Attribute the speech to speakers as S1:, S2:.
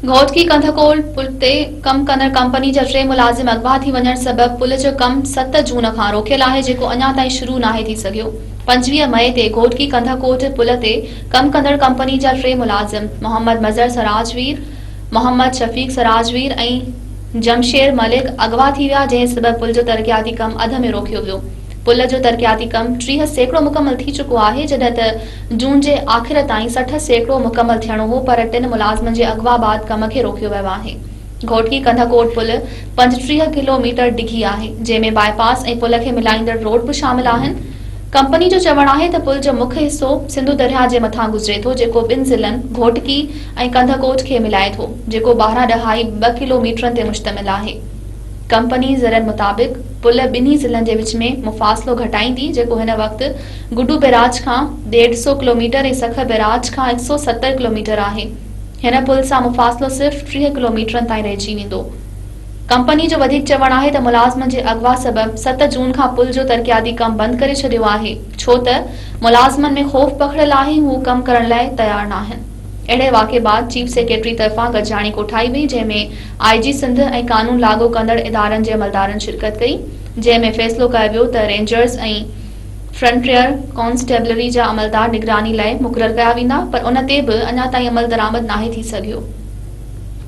S1: گهوٽڪي ڪنڌڪوٽ پل تي ڪم ڪندڙ ڪمپني جا ٽي ملازم اغوا ٿي وڃڻ سبب پل جو ڪم 7 جون کان روڪيل آهي جيڪو اڃا تائين شروع ناهي ٿي سگهيو. 25 مئي تي گهوٽڪي ڪنڌڪوٽ پل تي ڪم ڪندڙ ڪمپني جا ٽي ملازم محمد مظهر سراجوير، محمد شفيق سراجوير ۽ جمشير ملڪ اغوا ٿي ويا جنهن سبب پل جو ترقياتي ڪم اڌ ۾ روڪيو ويو. پل جو ترقياتي ڪم 30% مڪمل ٿي چڪو آهي جڏهن ته جون جي آخر تائين 60% مڪمل ٿيڻو هو پر ٽن ملازمن جي اغوا بعد ڪم کي روڪيو ويو آهي. گهوٽڪي ڪنڌڪوٽ پل 35 ڪلو ميٽر ڊگهي آهي جنهن ۾ باء پاس ۽ پل کي ملائيندڙ روڊ به شامل آهن. ڪمپني جو چوڻ آهي ته پل جو مک حصو سنڌو درياهه جي مٿان گذري ٿو جيڪو ٻن ضلعن گهوٽڪي ۽ ڪنڌڪوٽ کي ملائي ٿو جيڪو ٻارهن ڏهائي ٻه ڪلو ميٽرن تي مشتمل آهي. ڪمپني ذريعن مطابق پل ٻنهي ضلعن جي وچ ۾ مفاصلو گهٽائيندي جيڪو هن وقت گڊو بئراج کان ڏيڍ سئو ڪلوميٽر ۽ سکر بئراج کان 170 ڪلوميٽر آهي. هن پل سان مفاصلو صرف 30 ڪلوميٽرن تائين رهجي ويندو. ڪمپني جو وڌيڪ چوڻ آهي ته ملازمن جي اغوا سبب 7 جون کان پل جو ترقياتي ڪم بند ڪري ڇڏيو آهي ڇو ته ملازمن ۾ خوف پکڙيل آهي هو ڪم ڪرڻ لاء تيار ناهن. اهڙي واقعي بعد چيف سيڪريٽري طرفان گڏجاڻي ڪوٺائي وئي جنهن ۾ آء جي سنڌ ۽ قانون لاڳو ڪندڙ ادارن جي عملدارن شرڪت ڪئي جنهن ۾ فيصلو ڪيو ويو ته رينجرز ۽ فرنٽيئر ڪانسٽيبلري جا عملدار نگراني لاء مقرر ڪيا ويندا پر ان تي به اڃا تائين عملدرآمد ناهي ٿي سگهيو.